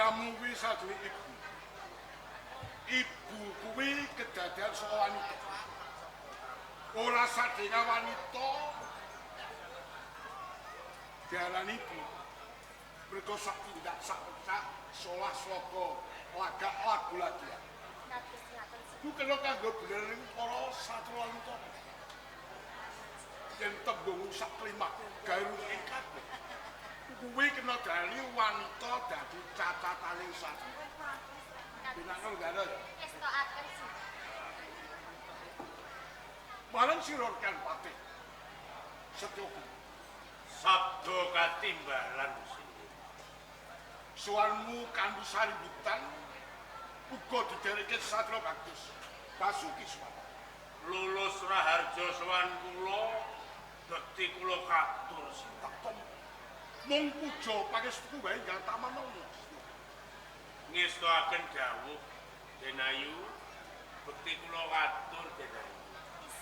Putramu kuwi sajroning ibu. Ibu kuwi kedadean saka wanita. Ora sadinga wanita diarani ibu. Mergo sak tindak sak pecah solah sloka lagak lagu lagi. Ku kena kanggo bener para satria wanita. Yen tembung sak klimak gawe ing kabeh. Kuwi kena diarani wanita dadi cacatane satria. Binakno gak ya? Estokaken sih. Marang sira kan patih. Setyoku. Sabda katimbalan sih. Suwanmu kanthi sarimbutan uga didereke satria bagus. Basuki Suwana. Lulus raharja sowan kula, bekti kula katur sih. Tak tampa. Mung puja pangestuku wae enggal tamanono. Ngestoaken dawuh Denayu, bekti kula katur Denayu.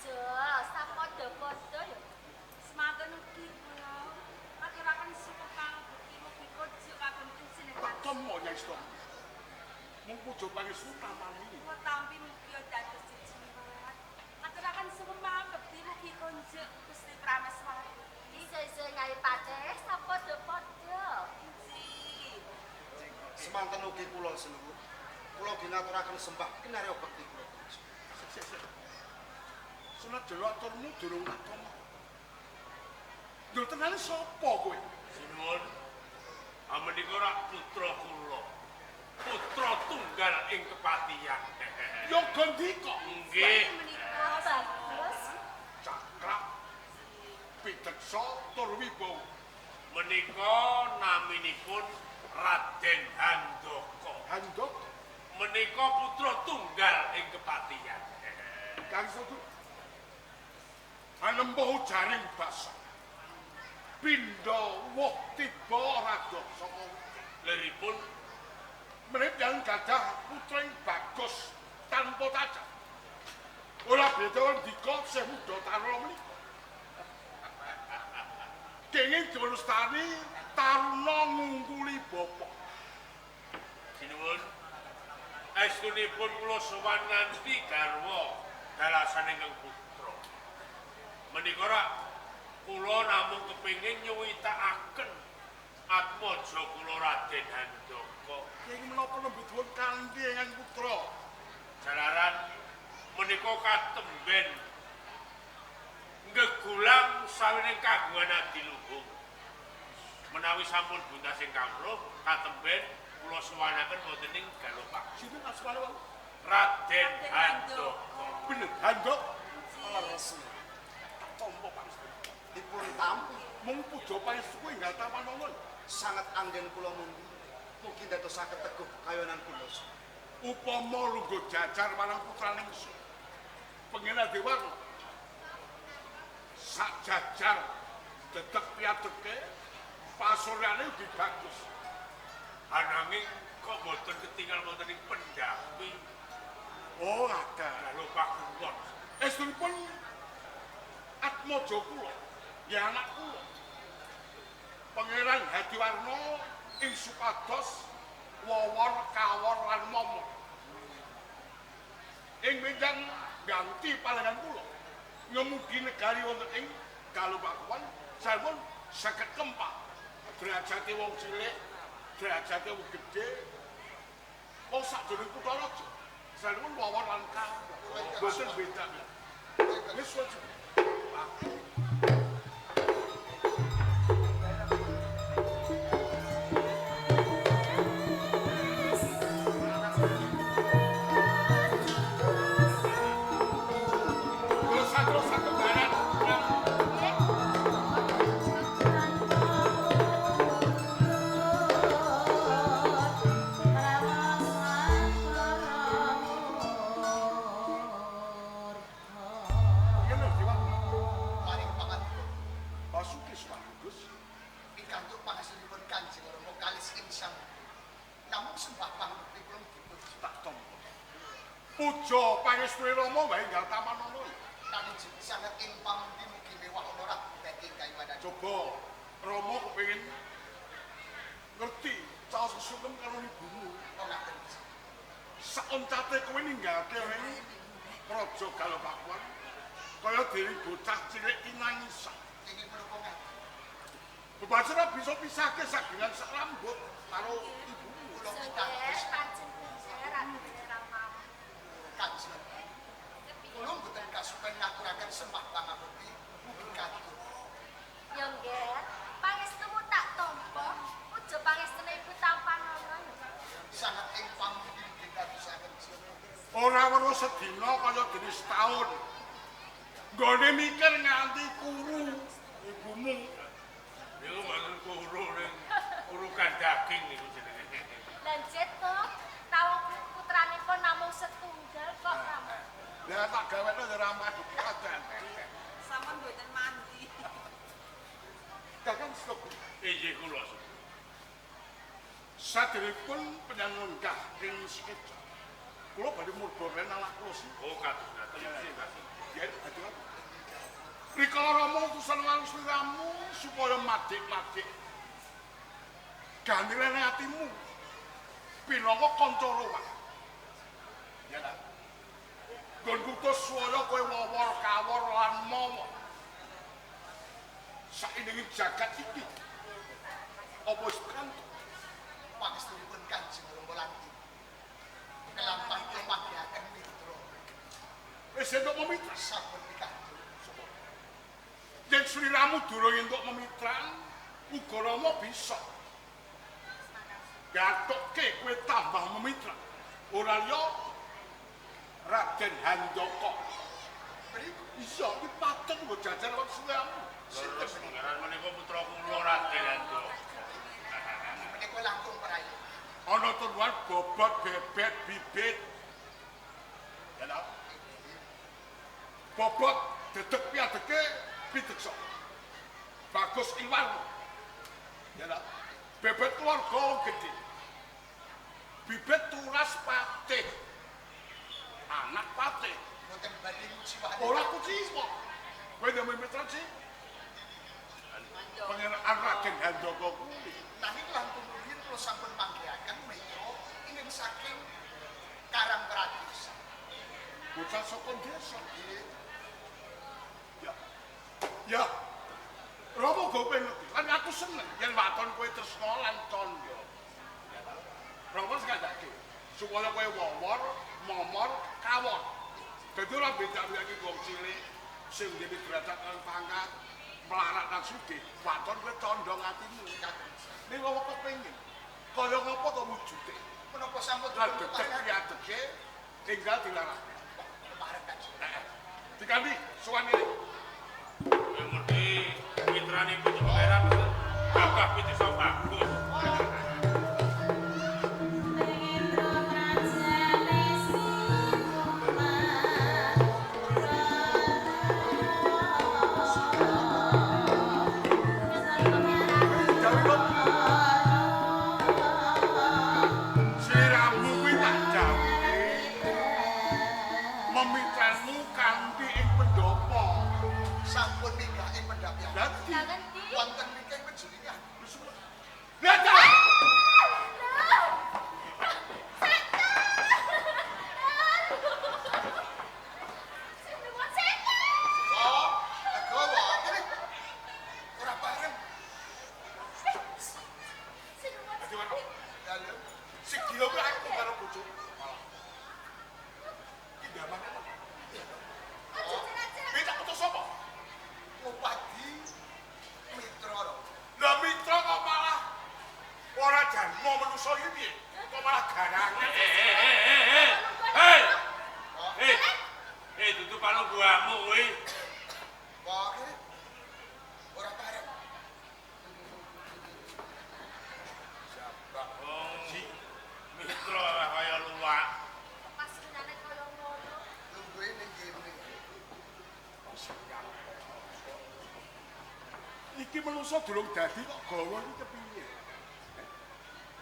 Iya, sapadha-padha ya. Semanten ugi kula aturaken syukur kang bekti mugi kunjuk kagem Tak jenengan. tampa Nyai Seta. Mung puja pangestu tamani. Kula tampi mugi dados jejimat. Aturaken syukur kang bekti mugi kunjuk Gusti Prameswari. Isa-isa Nyai Patih sapadha-padha. Inggih. Semanten ugi kula sinuwun. Kula ugi ngaturaken sembah kinarya bekti kula. Sik sik sik. Senajan aturmu durung tak tampa. Lho tenane sapa kowe? Sinuwun, amenika rak putra kula. Putra tunggal ing kepatihan. Ya Gandika. Nggih. Menika Bagus. Cakrak pideksa tur wibawa. Menika naminipun Raden Handaka. Handaka Menika putra tunggal ing kepatihan. Kang Suku. Anempuh jaring basa. Pindha woh tiba radha saka Leripun menit yang gadah putring bagus tanpa cacat. Ora beda ndika sih muda taruna menika. Kenging diwestani taruna ngungkuli bapa. Sinuwun, estunipun kula sowan nganti garwa dalasan ingkang putra. Menika rak kula namung kepengin nyuwitakaken atmaja kula Raden Handaka. Kenging menapa nembe duwun kanthi ingkang putra? Jalaran menika katemben ngegulang sawining kagungan adiluhung. Menawi sampun buntas ing kawruh, katemben kula sowanaken wonten ing Galopak. Sinten asmane wau? Raden Handaka. Bener Handaka. Leres. Tak tampa pangestu. Dipun tampi Mung puja pangestu enggal tamanono. sanget anggen kula mundi. Mugi ndadosaken teguh kayonan kula. Upama lungguh jajar marang putraning ingsun. Pengen Dewarna. Sak jajar dedek piadeke pasuryane ugi bagus. Ananging kok boten ketinggal wonten ing pendhapi Oh, ada. Galopak Kulon. Estunipun atmaja kula, ya anak kula. Pangeran Hadiwarna ing supados wowor kawor lan momor. Ing benjang ganti palengan kula ngemudi negari wonten ing Galopakuan sampun saged kempak. Derajate wong cilik, derajate wong gedhe, wong sakjroning kutha raja. Sampun wowor lan kawor. Boten beda. Wis wis. Kula satria satembaran. Yen lho Dewa. Maring pangandika Basuki Swarga. pikantuk pangasilipun Kanjeng Rama kalis ing sang. Namung sembah pangrekti kula dipun Tak tampa. Puja pangestune Rama wae enggal tamanono. nanging sanget ing pamundi mugi mewah ana rak beki kayuwanan. Coba Rama kepengin ngerti Caos sungkem karo ibumu. Oh ngaten. Saoncate kowe ninggalke ing Praja Galopakuan kaya dene bocah cilik ki nangisan. Inggih menapa ngaten? Bebasera bisa pisahke sagengan sak rambut karo ibumu. Kula pitados pancen bener atine Ramamu. Kanjeng. Kula mboten kasupen ngaturaken sembah pangabekti mugi katur. Ya nggih, pangestumu tak tampa, puja pangestune ibu tampanana. Sangat ing pamudi dadosaken. Ora weruh sedina kaya dene setaun. Nggone mikir nganti kuru ibumu. Niku mboten kuru ning urukan daging niku jenenge. Lah njet to, tau putranipun namung setunggal kok Rama. Lah tak gawekno ya ora madhep kadan. Sampun mboten mandi. Kakang stop. Inggih kula. Saderepun panjenengan lenggah ing sekeca. Kula badhe murba ren anak kula sih. Oh kados ngaten sih kados. Ya aduh. Rikala Rama utusan marang sliramu supaya madik-madik ganilane atimu pinangka kanca rowah. Ya ta? Nggon kutha swara kowe wawor kawor lan mawa. Saindenge jagat iki apa wis kantuk Pangestunipun Kanjeng Rama lan ibu. Kelampah kula manggihaken mitra. Wis entuk memitra Sampun pikantuk. Yen sliramu durung entuk memitran, uga Rama bisa gathukke kowe tambah memitra. Ora liya Raden Handaka. Mriku Iya, iki patut nggo jajar karo sliramu. Leres pangeran menika putra kula Raden Handaka. menika langkung prayoga. Ana turuan bobot, bebet, bibit. Ya ta? Bobot dedeg piadege pideksa. Bagus Iwan. Ya ta? Bebet keluarga wong gedhe. Bibit turas patih. Anak patih. Mboten badhe nguciwani. Ora kuciwa. Kowe ndek mitra sih. Pangeran Raden Handaka kuwi. Nanging langkung rumiyin kula sampun manggihaken mitra ingkang saking Karangpradesa. Bocah saka desa. Ya. Ya. Rama go pengen ngerti. Lan aku seneng yen waton kowe tresna lan candha. Ya ta? Rama sing kandhake supaya kowe wowor, momor, kawon. Dadi ora beda-bedake wong cilik sing duwe derajat lan pangkat, melarat lan sugih, waton kowe candha atimu. Ning wong kepengin kaya ngapa to wujude? Menapa sampun Lan dedeg piadege tinggal dilarang. Pareng Kanjeng. Diganti sowan ini. Ngerti mitranipun pangeran gagah pideksa bagus. Sliramu kuwi tak jawuhi. Memitranmu kanthi ing pendopo. Sampun minggah ing pendhapian. Dadi Kangen di. Wonten mriki ing panjenengan. Lah ta. Oh, legowo kene. Ora bareng. Dadi warna. Dalem. Sing gila kuwi aku karo bojoku. Malah. Iki damane apa? Kowe tak utus sapa? Ngupadi mitra lho. Lah mitra kok malah ora janma manusa iki piye? Kok malah garangan. Hei. Hei. Hei, dudu palungguhamu kuwi. Wah, kene. Ora bareng. Wong mitra kaya luwak. Lungguhe ning kene. Iki manusa durung dadi kok gawa iki kepiye?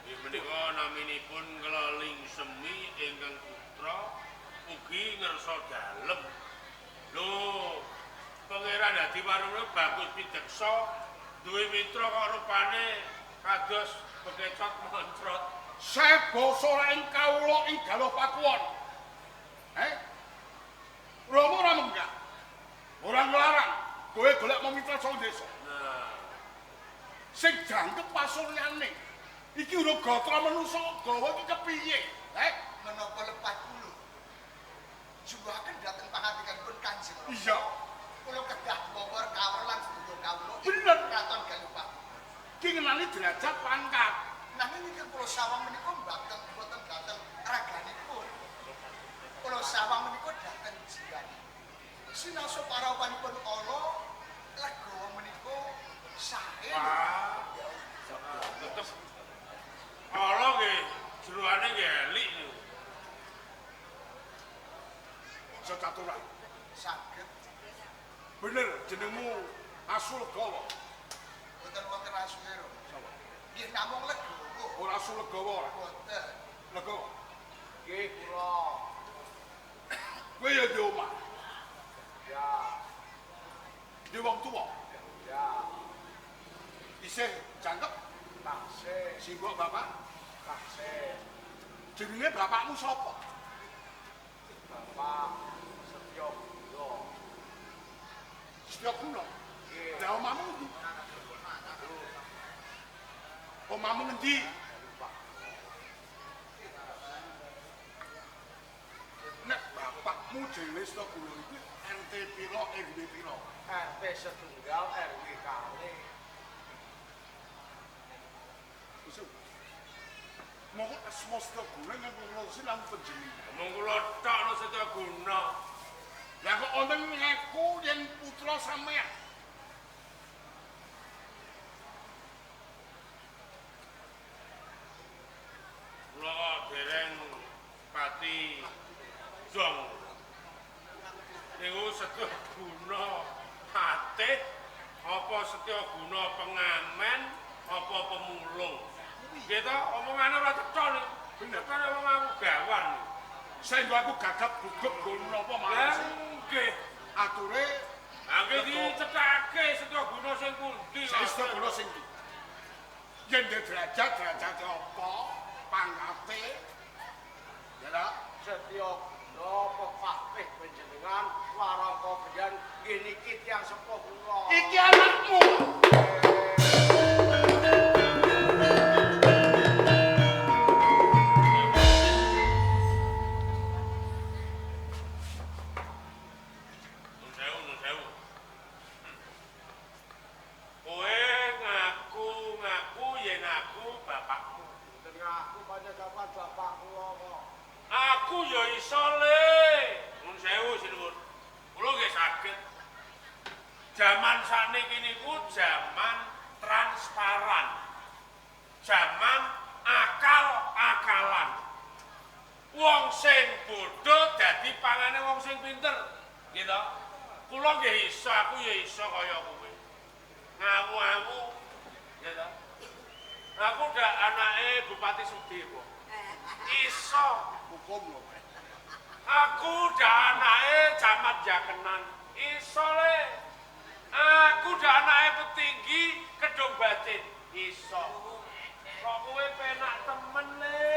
Nggih menika naminipun Keling Semi ingkang putra ugi ngersa dalem. Lho, Pangeran Hadiwaruna bagus pideksa duwe mitra kok rupane kados Bekecot moncrot. Sebo sora ing kawula ing Galuh Pakuwon. Rama ora menggah. Ora nglarang kowe golek mitra saka desa. Nah, Sing jangkep pasuryane. Iki urung gatra manusa gawa iki kepiye? Menapa lepat kula? Juwaken dhateng pangandikanipun Kanjeng Rama. Iya. Kula kedah wawor kawur lan sedaya kawula ing Bener. Kraton Galuh Pakuwon. Iki ngenani derajat pangkat. Nanging ingkang kula sawang menika mboten boten dhateng raganipun. Kula sawang menika dhateng jiwanipun. Sinaosa parawanipun ala legawa menika sae. Wah. Tetep ala nggih jeroane nggih elik niku. Aja caturan. Saged Bener jenengmu Asu Legawa. boten wonten asune lho. Nggih namung legawa. Ora Asu Legawa ora. Boten. Legawa. Nggih kula. Kowe ya di omah, Ya, di wong tuwa. ya. Isih jangkep Taksih, simbok bapak. taksih. Jenenge bapakmu sapa? Bapak Setyo Guna. Setyo Guna. Nggih. Lah omahmu ngendi? Omahmu ngendi? Nek bapakmu jenenge Setyo Guna iki RT pira RW pira? RT setunggal RW kalih. Wis. Monggo asma Setyo Guna nang kula sing namung panjenengan. Mung kula tok lho Setya Guna. Lah kok wonten ngaku yen putra sampeyan. Kula kok dereng pati jong. Niku Setya Guna patih apa Setya Guna pengamen apa pemulung. Nggih to, omongane ora cetha niku. Bener. Cetha wong aku gawan. Sehingga aku gagap gugup nggon napa Lah malah nggih. ature Lah nggih dicethake Setya Guna sing pundi kok. Setya Guna sing ndi? Yen ndek derajat derajate apa? Pangkate. Ya ta? Setyo Guna pepatih panjenengan warangka biyen nggih niki tiyang sepuh kula. Iki anakmu. Nun sewu, nun sewu. Kowe ngaku-ngaku yen aku bapakmu. Mboten ngaku panjenengan bapak kula kok. Aku ya iso le. Nun sewu sinuwun. Kula nggih saged. Jaman sakniki niku jaman transparan. Jaman akal-akalan. Wong sing bodho dadi pangane wong sing pinter. Nggih to? Kula nggih iso, aku ya iso kaya kowe. Ngawu-awu. Nggih to? Aku ndak anake Bupati Sudewa. Iso. Hukum lho. Aku udah anake Camat Jakenan. Iso le. Aku udah anake petinggi Kedung Bacin. Iso. Kok kowe penak temen le.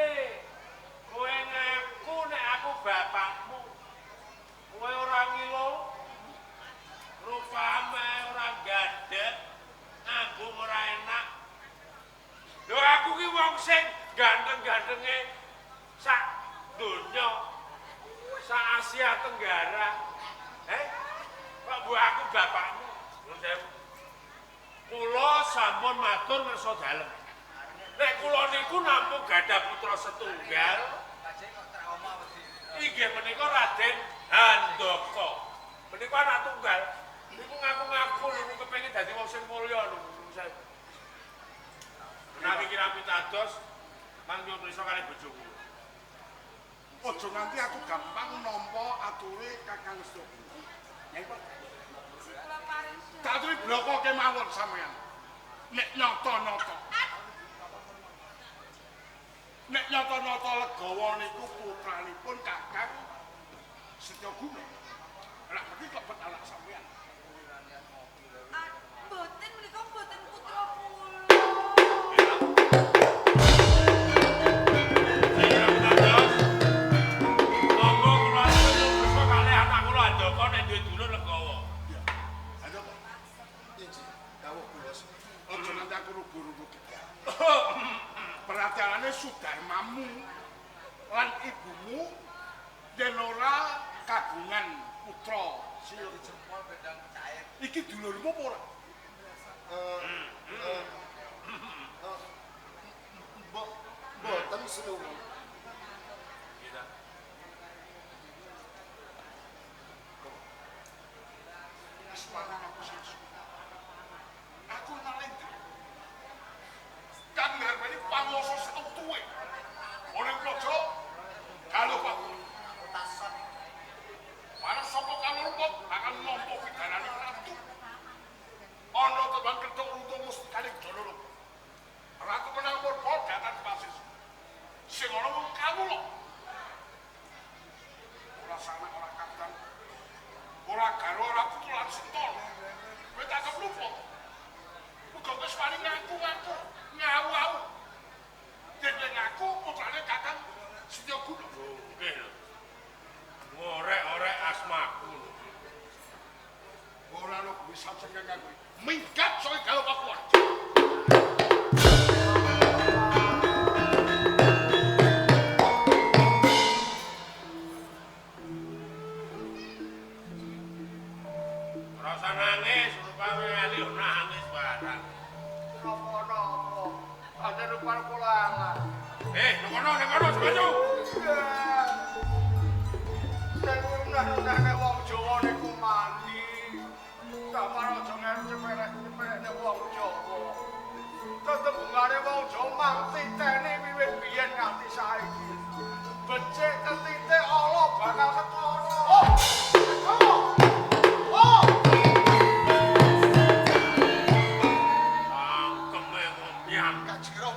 Kowe ngaku nek aku bapakmu. Kowe ora ngilo. Rupame ora gandeng, nganggo ora enak. Lho aku ki wong sing ganteng-gantenge sak donya, sak Asia Tenggara. Kok mbok aku bapakmu? Nuwun sewu. Kula sampun matur ngersa dalem. Nek kula niku namung gadah putra setunggal, inggih menika Raden Handaka. Menika anak tunggal. Niku ngaku-ngaku niku kepengin dadi wong sing mulya niku. Nuwun sewu. Menawi kirang pitados, mang nyuwun prisa kalih bojo kula. Aja nganti aku gampang nampa ature Kakang Setyo Guna. Nyai Pak. Kula paring Tak aturi bloko kemawon sampeyan. Nek nyata-nyata. Nek nyata-nyata Legawa niku putranipun Kakang Setyo Guna. Lah iki kok bet anak sampeyan. Mboten menika mboten putra kula. Yen ora kagungan putra iki dulurmu apa ora? Mboten sinuwun. Aku nalendra. Kang ngarepane panguwasa sautuwe. Ora praja Galuh Pakuwon. Para sapa kaluruput bakal nampa pidanane ratu. Ana tembang kethuk runtuh mustikane Janara. Ratu menang murka datan pasis. Sing ana wong kawula. Ora sanak ora kadang. Ora garwa ora putu lan sentol. Kowe tak keplupuk. Muga wis wani ngaku-ngaku, ngawu-awu. Yen ngaku putrane Kakang Setyaguna. Nggih lho. Ngorek-orek asmaku lho. Ora ono kuwi sajeng kanggo. Minggat saka Galuh Pakuwon. Ora usah nangis, rupane ali yo nangis barang. Napa-napa. Ate rupan kula angan. Nang kono, nang kono, maju. Sing unah-unahne wong Jawa niku mandi. Sampeyan aja ngerep-cepelek-cepelekne wong Jawa. Tetembungane wong Jawa mang titeni wiwit biyen nganti saiki. Becik ketitik ala bakal ketara. Oh! Oh! Oh! Cangkeme ngomyang. Kajira.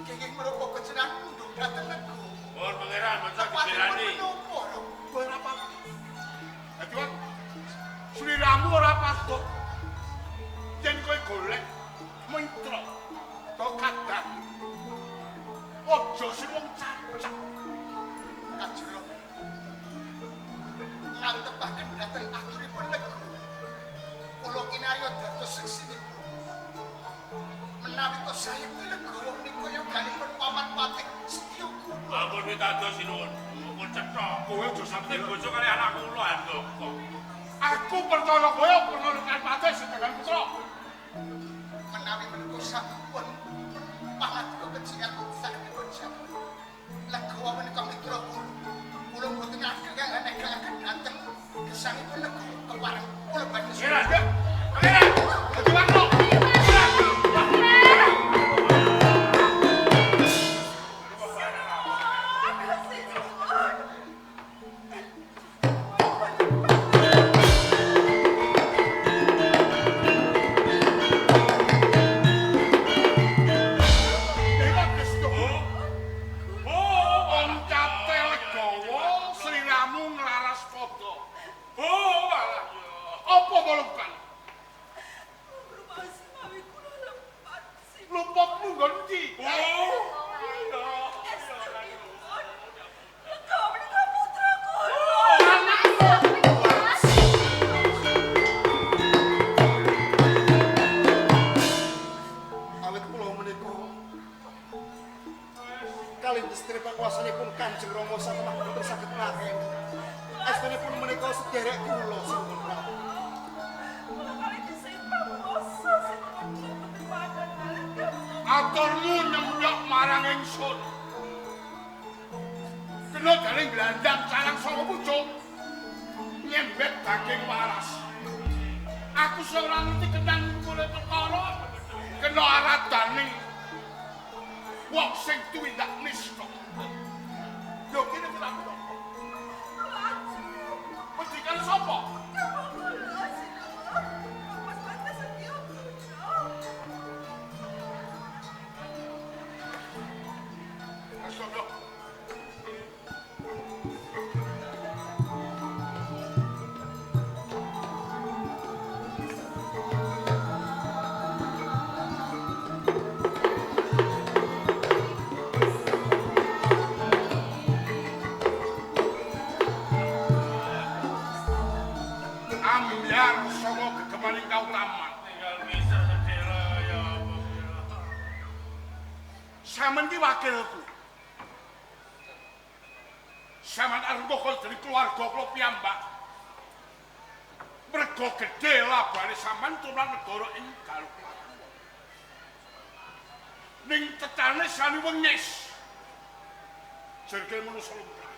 Kenging menapa panjenengan mundhung dhateng negara? Mohon pangeran masa dibelani. Ora patut. Dadi wong sliramu ora patut. Yen kowe golek mitra to kadang aja sing wong cacak. Kajira. Ngantepaken dhateng akhiripun negara. Kula kinarya dados seksinipun. Menawi to sayekti negara menika yoganipun paman patih Setyaguna. Ampun pitados sinuwun. Ampun cetha. Kowe aja sampe Penting bojo kali anak kula andaka. Aku percaya kowe perlu kan patih sedangkan putra. Menawi menika sampun pangadika kecikan saknipun jaman. Legawa menika mitra kula. Kula mboten ngageng-agengaken dhateng gesangipun negara kepareng kula badhe Pangeran. Pangeran. Dadi warna. Dewa Kresna. Oh, Oncate legawa sliramu nglaras padha. oh, alah. Apa molukan? Luputmu nggon ndi? Oh. Awit kula menika kalih istri panguwasanipun Kanjeng Rama satemah boten saged nglaken. Estunipun menika sederek kula sinuwun Prabu. Aturmu nyemplok marang ingsun. Kena galing blandang calang saka pucuk. Nyembet daging waras. Aku sing ora ngerti kenang mulai perkara kena aradaning wong sing tuwindak nista. Yo kene kira aku. Pendikan sapa? Astaga. Ambyar saka gegemaning kautaman. Tinggal bisa sedela ya apa kira. Sampeyan ki wakilku. Sampeyan arengga dening keluarga kula piyambak. Merga gedhe labane sampeyan tumrap negara ing Galuh Pakuwon. Ning tetane sani wengis. Jerke manusa lumrah.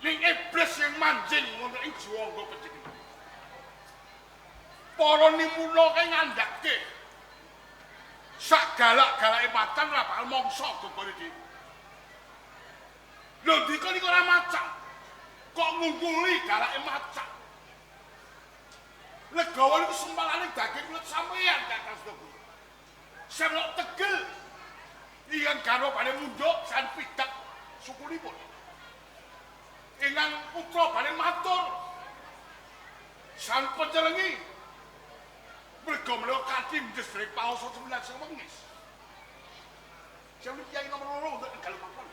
Ning iblis sing manjing wonten ing jiwangga panjenengan. Para nimuna kae ngandhake. Sak galak-galake macan ora bakal mangsa gogone dhewe. Lho ndika niku ora macan. Kok ngungkuli galake macan. Legawa niku sempalane daging kulit sampeyan Kakang Sedaku. Sampeyan tegel. Ingkang garwa badhe mundhuk san pidak sukunipun. Ingkang putra badhe matur san pencelengi. Merga menawa kanthi ndesrek paosa sembilan sing wengis. Sampeyan kiai nomor 2 untuk Galuh Pakuwon.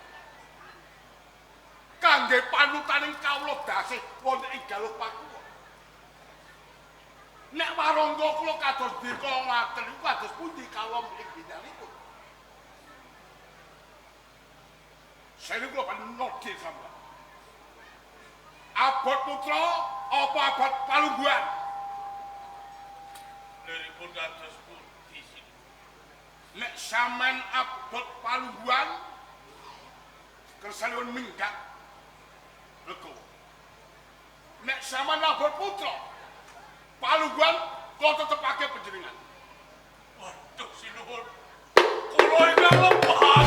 Kangge panutaning kawula dasih wonten ing Galuh Pakuwon. Nek warangga kula kados dika ngaten niku kados pundi kawula ing bidangipun. Saya kula panodhe sampeyan. Abot putra apa abot palungguhan? Liripun kados pundi sinuwun? Nek sampeyan abot palungguhan kersanipun minggat legawa. Nek sampeyan abot putra palungguhan kula tetepake panjenengan. Waduh sinuwun. Kula ingkang lemah.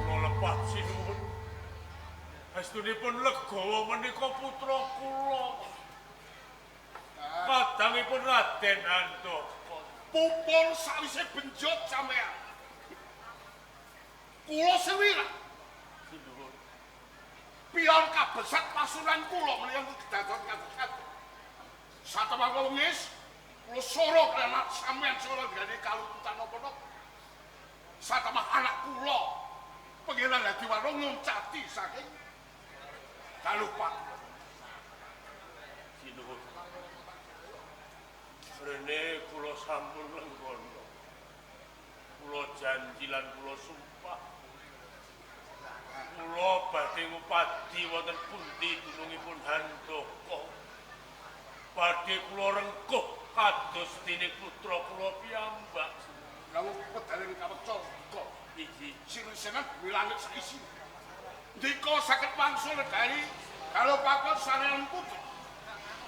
Kula lepat sinuwun. Estunipun legawa menika putra kula. Kadangipun Raden Handaka. Pupul sawise benjot sampeyan. Kula sewirah. Sinuwun. Pion kabesat pasunan kula menika kedados kados-kados. Satemah kula wengis, kula soro kaliyan sampeyan soro nggane kaluputan napa-napa. Satemah anak kula Pangeran Hadiwarna nguncati saking Galuh Pakuwon. Sinuwun. Rene kula sampun lenggono. Kula janji lan kula sumpah. Kula badhe ngupadi wonten pundi dunungipun Handaka. Badhe kula rengkuh kados dene putra kula piyambak. Lalu pedhaling kaweca dika. Inggih. Sinusenan duwe langit saisi. Ndika saged wangsul negari Galuh Pakuwon sanean putra.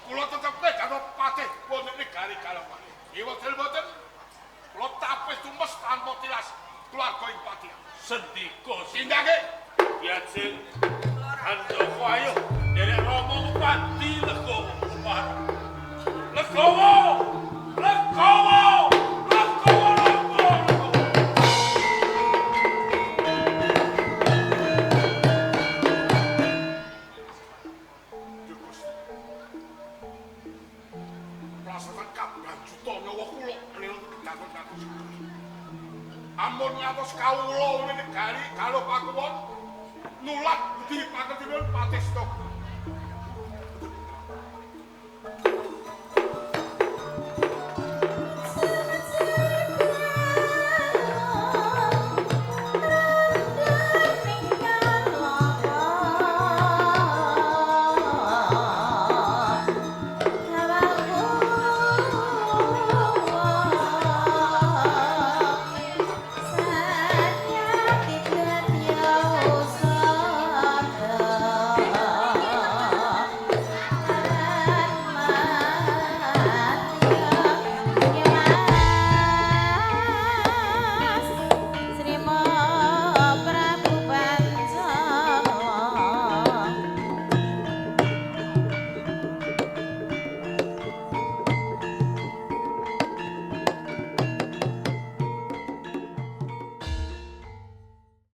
Kula tetepke dados patih wonten negari Galuh Pakuwon. Nggih boten boten. Kula tapis tumes tanpa tilas keluarga ing patihan. Sendika Tindake Biajeng Handaka ayo nderek Rama ngupadi legawa upara. Legawa! Legawa! Legawa Rama! Duh Gusti. Prasatan kabeh juta nyawa kula menika kedaton kados. Ampun ngantos kawula wonten negari Galuh Pakuwon nulat budi pakertinipun Patih Sedaku.